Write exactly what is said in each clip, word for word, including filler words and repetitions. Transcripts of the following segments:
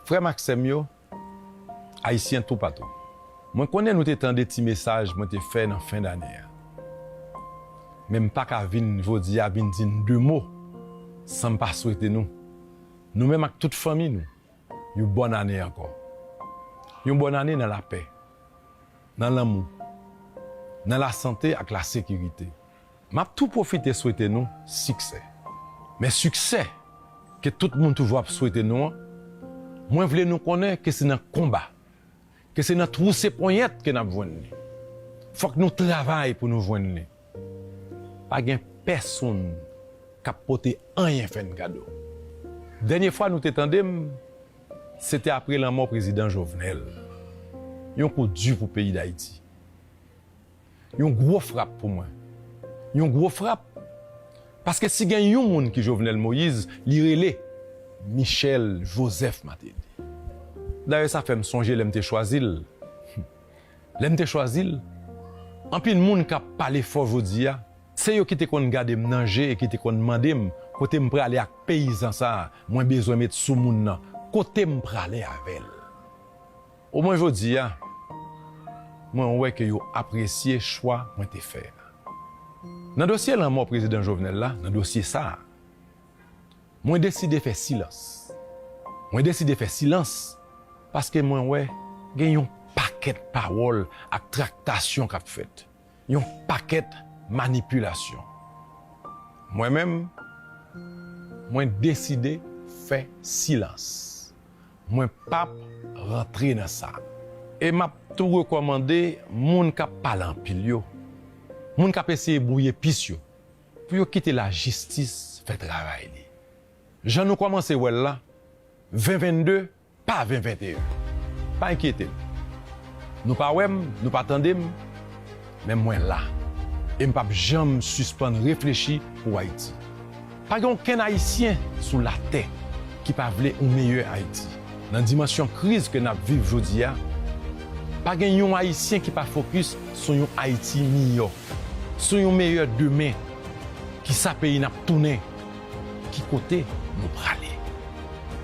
Frè m ak sè m yo, Ayisyen toupatou, mwen konnen nou te tande ti mesaj mwen te fè nan fen dane a. Men m pa ka vin jodi a vin di n de mo san m pa swete nou, nou menm ak tout fanmi nou, yon bòn ane ankò. Yon bòn ane nan lapè, nan lanmou, nan lasante ak lasekirite. M ap tou pwofite swete nou siksè. Men siksè ke tout moun toujou ap swete nou an, mwen vle nou konnen ke se nan konba, ke se nan twouse ponyèt ke n ap jwenn li. Fòk nou travay pou nou jwenn li. Pa gen pèsonn k ap pote anyen fè n kado. Dènye fwa nou te tande m, se te apre lanmò prezidan Jovenel. Yon kou di pou peyi Dayiti. Yon gwo frap pou mwen. Yon gwo frap, paske si gen yon moun ki Jovenel Moïse, li rele Michel Joseph Martelly. Dayè, sa fè m sonje lè m te chwazi l. Lè m te chwazi l, anpil moun k ap pale fò jodi a, se yo ki te konn gade m nan je e ki te konn mande m kote m prale ak peyizan sa a, mwen bezwen met sou moun nan, kote m prale avè l. Omwen jodi a, mwen wè ke yo apresye chwa mwen te fè a. Nan dosye lanmò prezidan Jovenel la, nan dosye sa a, mwen deside fè silans. Mwen deside fè silans paske mwen wè gen yon pakèt pawòl ak traktasyon k ap fèt. Yon pakèt manipilasyon. Mwen menm, mwen deside fè silans. Mwen p ap rantre nan sa. E m ap tou rekòmande moun k ap pale anpil yo, moun k ap eseye bwouye pis yo, pou yo kite lajistis fè travay li. Jan nou kòmanse wè l la, ven vennde pa ven venteyen. Pa enkyete n. Nou pa wè m, nou pa tande m, men mwen la. E m p ap janm sispann reflechi pou Ayiti. Pa gen okenn Ayisyen sou latè ki pa vle yon meyè Ayiti. Nan dimansyon kriz ke n ap viv jodi a, pa gen yon Ayisyen ki pa fokis sou yon Ayiti miyò, sou yon meyè demen. Kisa peyi n ap tounen? Ki kote nou prale?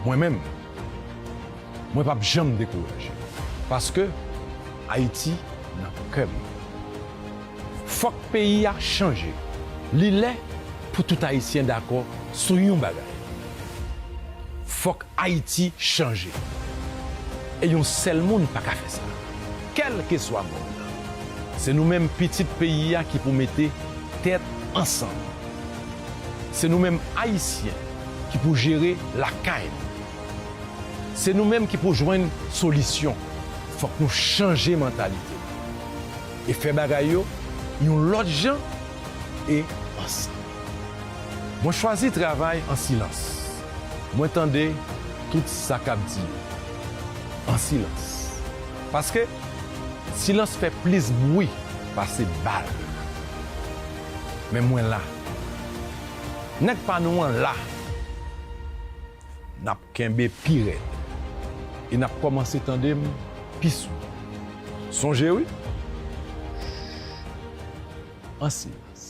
Mwen menm, mwen p ap janm dekouraje, paske Ayiti nan kè m. Fòk peyi a chanje. Li lè pou tout Ayisyen dakò sou yon bagay. Fòk Ayiti chanje. E yon sèl moun pa ka fè sa, kèlkeswa moun nan. Se nou menm pitit peyi a ki pou mete tèt ansanm. Se nou menm Ayisyen ki pou jere lakay nou. Se nou menm ki pou jwenn solisyon. Fòk nou chanje mantalite e fè bagay yo yon lòt jan e ansanm. Mwen chwazi travay an silans. Mwen tande tout sa k ap di yo an silans. Paske silans fè plis bwi pase bal. Men mwen la. Nèg pa nou an la. N ap kenbe pi rèd. E n ap kòmanse tande m pi sou. Sonje wi. An silans.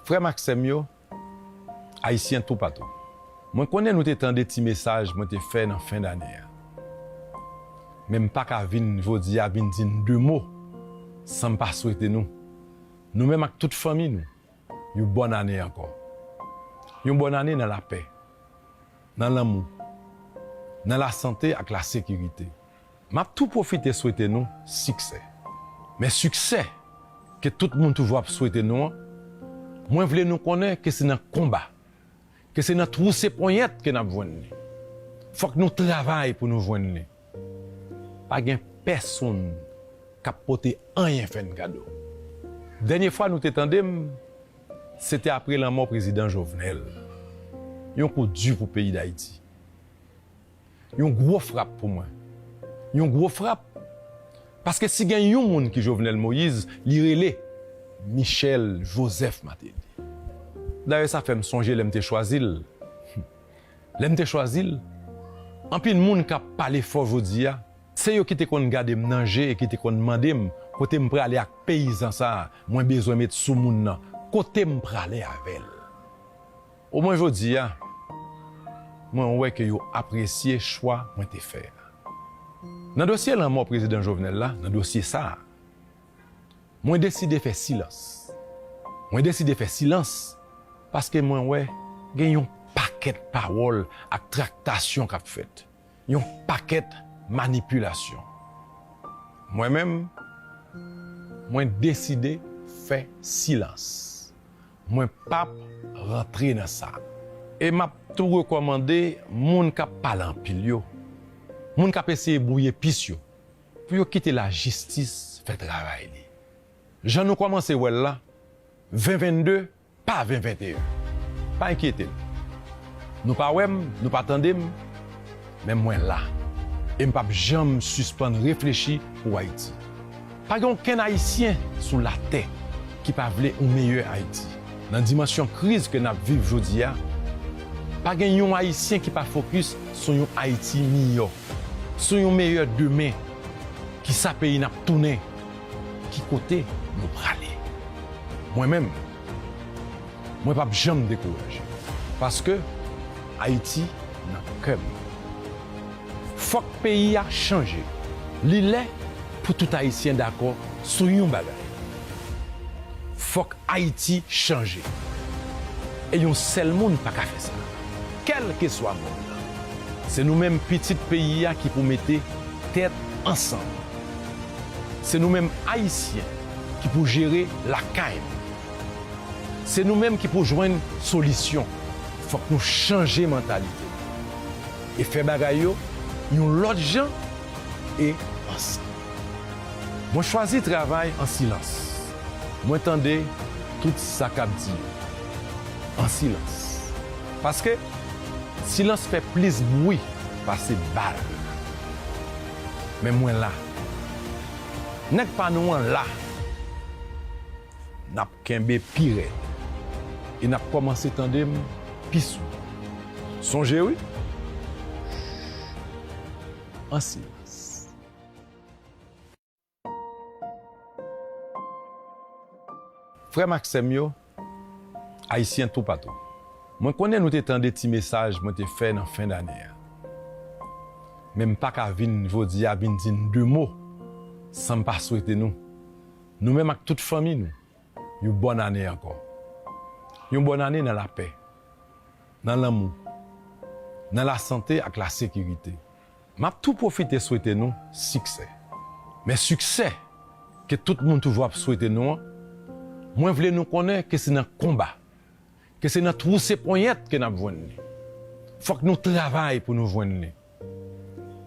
Frè m ak sè m yo, Ayisyen toupatou, mwen konnen nou te tande ti mesaj mwen te fè nan fen dane a. Men m pa ka vin jodi a vin di n de mo san m pa swete nou, nou menm ak tout fanmi nou, yon bòn ane ankò. Yon bòn ane nan lapè, nan lanmou, nan lasante ak lasekirite. M ap tou pwofite swete nou siksè. Men siksè ke tout moun toujou ap swete nou an, mwen vle nou konnen ke se nan konba, ke se nan twouse ponyèt ke n ap jwenn li. Fòk nou travay pou nou jwenn li. Pa gen pèsonn k ap pote anyen fè n kado. Dènye fwa nou te tande m, se te apre lanmò prezidan Jovenel. Yon kou di pou peyi Dayiti. Yon gwo frap pou mwen. Yon gwo frap. Paske si gen yon moun ki Jovenel Moïse, li rele Michel Joseph Martelly. Dayè, sa fè m sonje lè m te chwazi l. Lè m te chwazi l, anpil moun k ap pale fò jodi a, se yo ki te konn gade m nan je e ki te konn mande m kote m prale ak peyizan sa a, mwen bezwen met sou moun nan, kote m prale avè l. Omwen jodi a, mwen wè ke yo apresye chwa mwen te fè a. Nan dosye lanmò Prezidan Jovenel la, nan dosye sa a, mwen deside fè silans. Mwen deside fè silans paske mwen wè gen yon pakèt pawòl ak traktasyon k ap fèt. Yon pakèt manipilasyon. Mwen menm, mwen deside fè silans. Mwen p ap rantre nan sa. E m ap tou rekòmande moun k ap pale anpil yo, moun k ap eseye bwouye pis yo, pou yo kite lajistis fè travay li. Jan nou kòmanse wè l la, ven vennde pa ven venteyen. Pa enkyete n. Nou pa wè m, nou pa tande m, men mwen la. E m p ap janm sispann reflechi pou Ayiti. Pa gen okenn Ayisyen sou latè ki pa vle yon meyè Ayiti. Nan dimansyon kriz ke n ap viv jodi a, pa gen yon Ayisyen ki pa fokis sou yon Ayiti miyò, sou yon meyè demen. Kisa peyi n ap tounen? Ki kote nou prale? Mwen menm, mwen p ap janm dekouraje, paske Ayiti nan kè m. Fòk peyi a chanje. Li lè pou tout Ayisyen dakò sou yon bagay. Fòk Ayiti chanje. E yon sèl moun pa ka fè sa. Kèlkeswa moun nan, se nou menm pitit peyi a ki pou mete tèt ansanm. Se nou menm Ayisyen ki pou jere lakay nou. Se nou menm ki pou jwenn solisyon. Fòk nou chanje mantalite nou e fè bagay yo yon lòt jan e ansanm. Mwen chwazi travay an silans. Mwen tande tout sa k ap di yo an silans. Paske silans fè plis bri pase bal. Men mwen la. Nèg pa nou an la. N ap kenbe pi rèd. E n ap kòmanse tande m pi souvan. Sonje wi. An silans. Frè m ak sè m yo, Ayisyen toupatou, mwen konnen nou te tande ti mesaj mwen te fè nan fen dane a. Men m pa ka vin jodi a vin di n de mo san m pa swete nou, nou menm ak tout fanmi nou, yon bòn ane ankò. Yon bòn ane nan lapè, nan lanmou, nan lasante ak lasekirite. M ap tou pwofite swete nou siksè. Men siksè ke tout moun toujou ap swete nou an, mwen vle nou konnen ke se nan konba, ke se nan twouse ponyèt ke n ap jwenn li. Fòk nou travay pou nou jwenn li.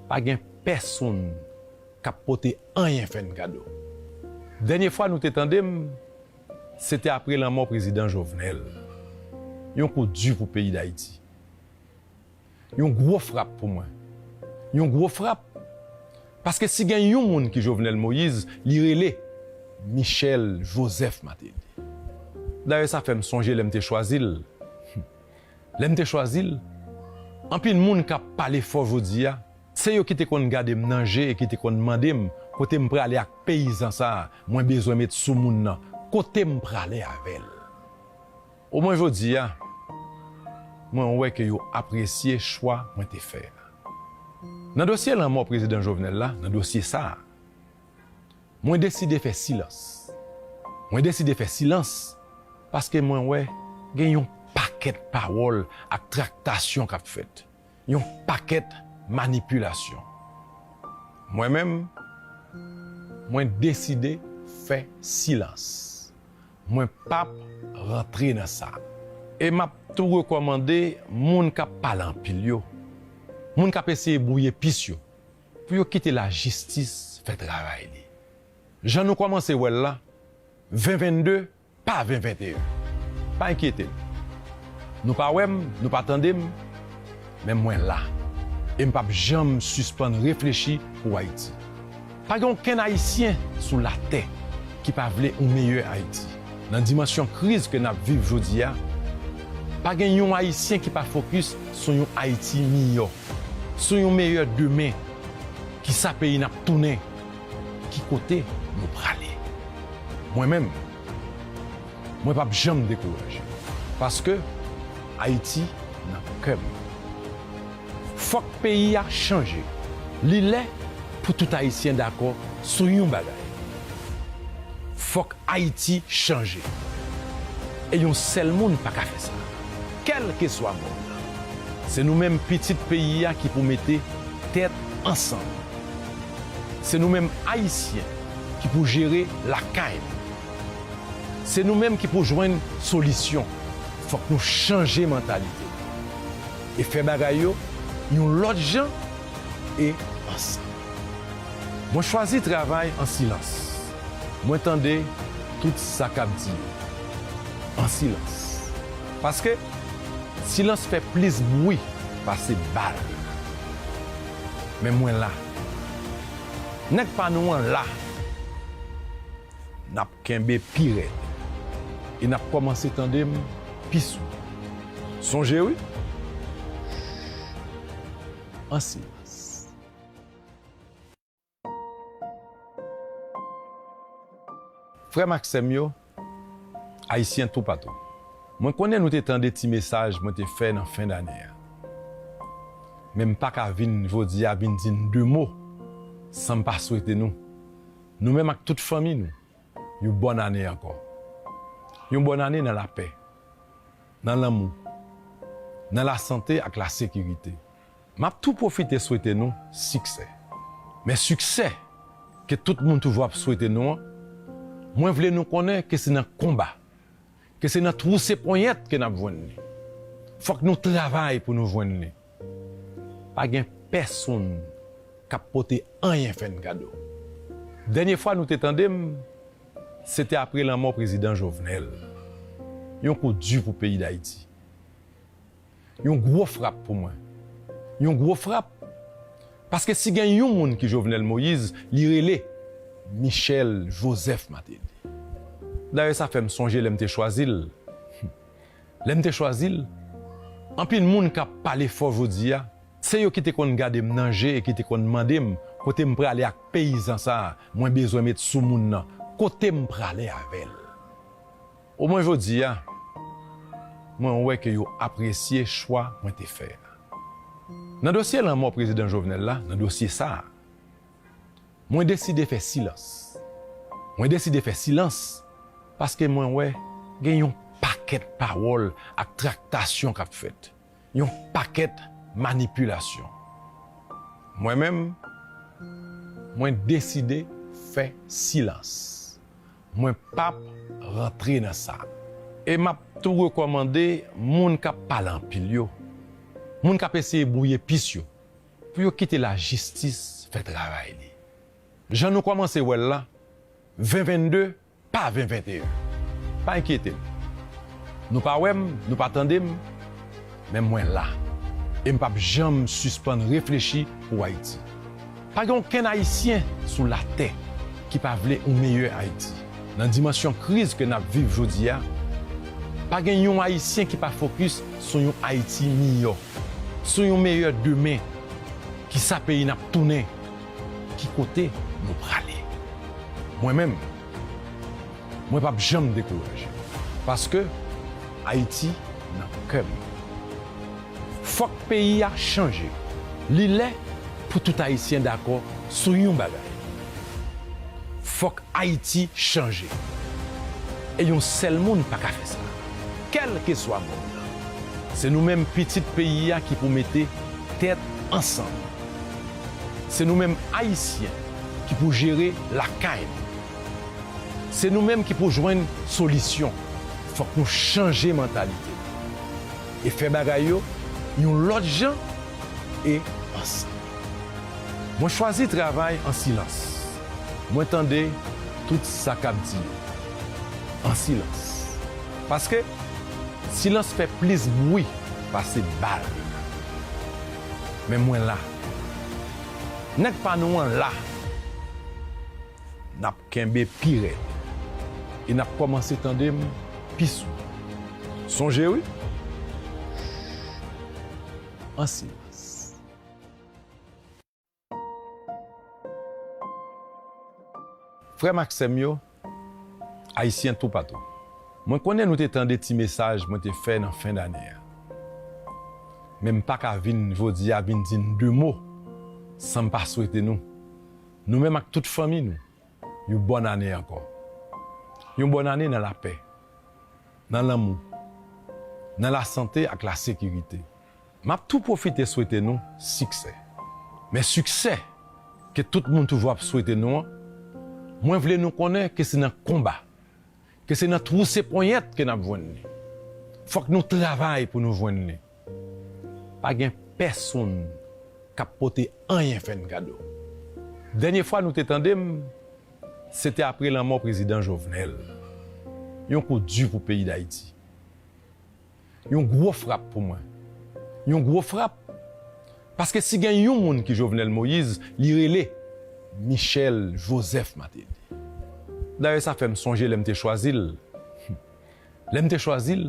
Pa gen pèsonn k ap pote anyen fè n kado. Dènye fwa nou te tande m, se te apre lanmò Prezidan Jovenel. Yon kou di pou peyi Dayiti. Yon gwo frap pou mwen. Yon gwo frap. Paske si gen yon moun ki Jovenel Moïse, li rele Michel Joseph Martelly. Dayè, sa fè m sonje lè m te chwazi l. Lè m te chwazi l, anpil moun k ap pale fò jodi a, se yo ki te konn gade m nan je e ki te konn mande m kote m prale ak peyizan sa a, mwen bezwen met sou moun nan, kote m prale avè l. Omwen jodi a, mwen wè ke yo apresye chwa mwen te fè a. Nan dosye lanmò Prezidan Jovenel la, nan dosye sa a, mwen deside fè silans. Mwen deside fè silans paske mwen wè gen yon pakèt pawòl ak traktasyon k ap fèt. Yon pakèt manipilasyon. Mwen menm, mwen deside fè silans. Mwen p ap rantre nan sa. E m ap tou rekòmande moun k ap pale anpil yo, moun k ap eseye bwouye pis yo, pou yo kite lajistis fè travay li. Jan nou kòmanse wè l la, ven vennde pa ven venteyen. Pa enkyete n. Nou pa wè m, nou pa tande m, men mwen la. E m p ap janm sispann reflechi pou Ayiti. Pa gen okenn Ayisyen sou latè ki pa vle yon meyè Ayiti. Nan dimansyon kriz ke n ap viv jodi a, pa gen yon Ayisyen ki pa fokis sou yon Ayiti miyò, sou yon meyè demen. Kisa peyi n ap tounen? Ki kote nou prale? Mwen menm, mwen p ap janm dekouraje. Paske Ayiti nan kè m. Fòk peyi a chanje. Li lè pou tout Ayisyen dakò sou yon bagay. Fòk Ayiti chanje. E yon sèl moun pa ka fè sa. Kèlkeswa mond lan. Se nou menm pitit peyi a ki pou mete tèt ansanm. Se nou menm Ayisyen ki pou jere lakay nou. Se nou menm ki pou jwenn solisyon. Fòk nou chanje mantalite nou e fè bagay yo yon lòt jan e ansanm. Mwen chwazi travay an silans. Mwen tande tout sa k ap di yo an silans. Paske silans fè plis bri pase bal. Men mwen la. Nèg pa nou an la. N ap kenbe pi rèd. E n ap kòmanse tande m pi sou. Sonje wi. An silans. Frè m ak sè m yo, Ayisyen toupatou. Mwen konnen nou te tande ti mesaj mwen te fè nan fen dane a. Men m pa ka vin jodi a vin di n de mo san m pa swete nou, nou menm ak tout fanmi nou, yon bòn ane ankò. Yon bòn ane nan lapè, nan lanmou, nan lasante ak lasekirite. M ap tou pwofite swete nou siksè. Men siksè ke tout moun toujou ap swete nou an, mwen vle nou konnen ke se nan konba, ke se nan twouse ponyèt ke n ap jwenn li. Fòk nou travay pou nou jwenn li. Pa gen pèsonn k ap pote anyen fè n kado. Dènye fwa nou te tande m, se te apre lanmò prezidan Jovenel. Yon kou di pou peyi Dayiti. Yon gwo frap pou mwen. Yon gwo frap. Paske si gen yon moun ki Jovenel Moïse, li rele Michel Joseph Martelly. Dayè, sa fè m sonje lè m te chwazi l. Lè m te chwazi l, anpil moun k ap pale fò jodi a, se yo ki te konn gade m nan je e ki te konn mande m kote m prale ak peyizan sa a mwen bezwen met sou moun nan, kote m prale avè l. Omwen jodi a, mwen wè ke yo apresye chwa mwen te fè a. Nan dosye lanmò prezidan Jovenel la, nan dosye sa a, mwen deside fè silans. Mwen deside fè silans paske mwen wè gen yon pakèt pawòl ak traktasyon k ap fèt. Yon pakèt manipilasyon. Mwen menm, mwen deside fè silans. Mwen p ap rantre nan sa. E m ap tou rekòmande moun k ap pale anpil yo, moun k ap eseye bwouye pis yo, pou yo kite lajistis fè travay li. Jan nou kòmanse wè l la, ven vennde pa ven venteyen. Pa enkyete n. Nou pa wè m, nou pa tande m, men mwen la. E m p ap janm sispann reflechi pou Ayiti. Pa gen okenn Ayisyen sou latè ki pa vle yon meyè Ayiti. Nan dimansyon kriz ke n ap viv jodi a, pa gen yon Ayisyen ki pa fokis sou yon Ayiti miyò, sou yon meyè demen. Kisa peyi n ap tounen? Ki kote nou prale? Mwen menm, mwen p ap janm dekouraje. Paske Ayiti nan kè m. Fòk peyi a chanje. Li lè pou tout Ayisyen dakò sou yon bagay. Fòk Ayiti chanje. E yon sèl moun pa ka fè sa. Kèlkeswa mond lan. Se nou menm pitit peyi a ki pou mete tèt ansanm. Se nou menm Ayisyen ki pou jere lakay nou. Se nou menm ki pou jwenn solisyon. Fòk nou chanje mantalite nou e fè bagay yo yon lòt jan e ansanm. Mwen chwazi travay an silans. Mwen tande tout sa k ap di yo an silans. Paske silans fè plis bri pase bal. Men mwen la. Nèg pa nou an la. N ap kenbe pi rèd. E n ap kòmanse tande m pi sou. Sonje wi. An silans. Frè m ak sè m yo, Ayisyen toupatou. Mwen konnen nou te tande ti mesaj mwen te fè nan fen dane a. Men m pa ka vin jodi a vin di n de mo san m pa swete nou, nou menm ak tout fanmi nou, yon bòn ane ankò. Yon bòn ane nan lapè, nan lanmou, nan lasante ak lasekirite. M ap tou pwofite swete nou siksè. Men siksè ke tout moun toujou ap swete nou an, mwen vle nou konnen ke se nan konba, ke se nan twouse ponyèt ke n ap jwenn li. Fòk nou travay pou nou jwenn li. Pa gen pèsonn k ap pote anyen fè n kado. Dènye fwa nou te tande m, se te apre lanmò prezidan Jovenel. Yon kou di pou peyi Dayiti. Yon gwo frap pou mwen. Yon gwo frap. Paske si gen yon moun ki Jovenel Moïse, li rele Michel Joseph Martelly. Dayè, sa fè m sonje lè m te chwazi l. Lè m te chwazi l,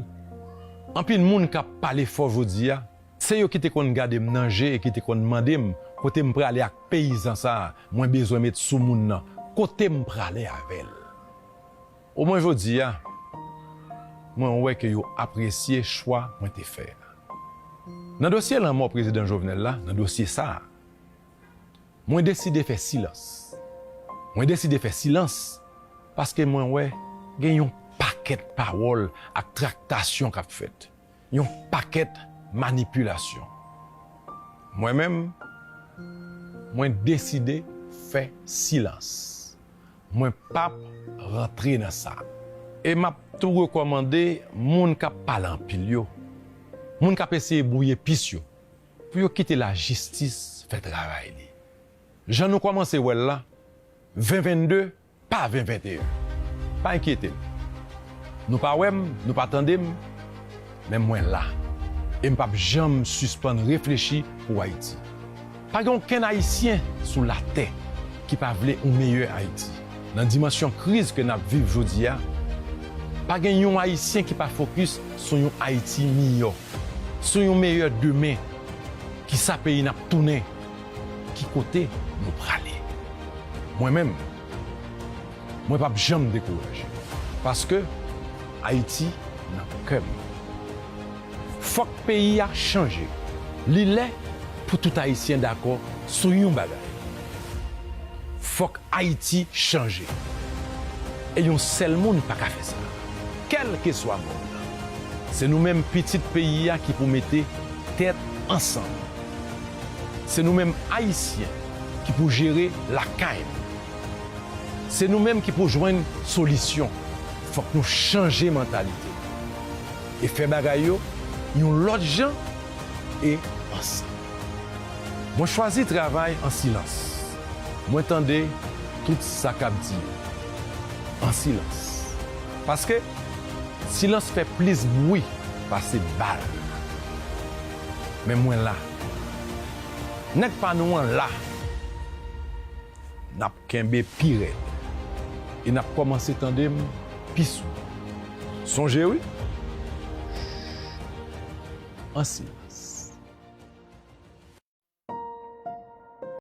anpil moun k ap pale fò jodi a, se yo ki te konn gade m nan je e ki te konn mande m kote m prale ak peyizan sa a, mwen bezwen met sou moun nan, kote m prale avè l. Omwen jodi a, mwen wè ke yo apresye chwa mwen te fè a. Nan dosye lanmò prezidan Jovenel la, nan dosye sa a, mwen deside fè silans. Mwen deside fè silans paske mwen wè gen yon pakèt pawòl ak traktasyon k ap fèt. Yon pakèt manipilasyon. Mwen menm, mwen deside fè silans. Mwen p ap rantre nan sa. E m ap tou rekòmande moun k ap pale anpil yo, moun k ap eseye bwouye pis yo, pou yo kite lajistis fè travay li. Jan nou kòmanse wè l la, ven vennde pa ven venteyen. Pa enkyete n. Nou pa wè m, nou pa tande m, men mwen la. E m p ap janm sispann reflechi pou Ayiti. Pa gen okenn Ayisyen sou latè ki pa vle yon meyè Ayiti. Nan dimansyon kriz ke n ap viv jodi a, pa gen yon Ayisyen ki pa fokis sou yon Ayiti miyò, sou yon meyè demen. Kisa peyi n ap tounen? Ki kote nou prale? Mwen menm, mwen p ap janm dekouraje. Paske Ayiti nan kè m. Fòk peyi a chanje. Li lè pou tout Ayisyen dakò sou yon bagay. Fòk Ayiti chanje. E yon sèl moun pa ka fè sa. Kèlkeswa mond lan, se nou menm pitit peyi a ki pou mete tèt ansanm. Se nou menm Ayisyen ki pou jere lakay nou. Se nou menm ki pou jwenn solisyon. Fòk nou chanje mantalite e fè bagay yo yon lòt jan e ansanm. Mwen chwazi travay an silans. Mwen tande tout sa k ap di yo an silans. Paske silans fè plis bri pase bal. Men mwen la. Nèg pa nou an la. N ap kenbe pi rèd. E n ap kòmanse tande m pi souvan. Sonje wi. An silans.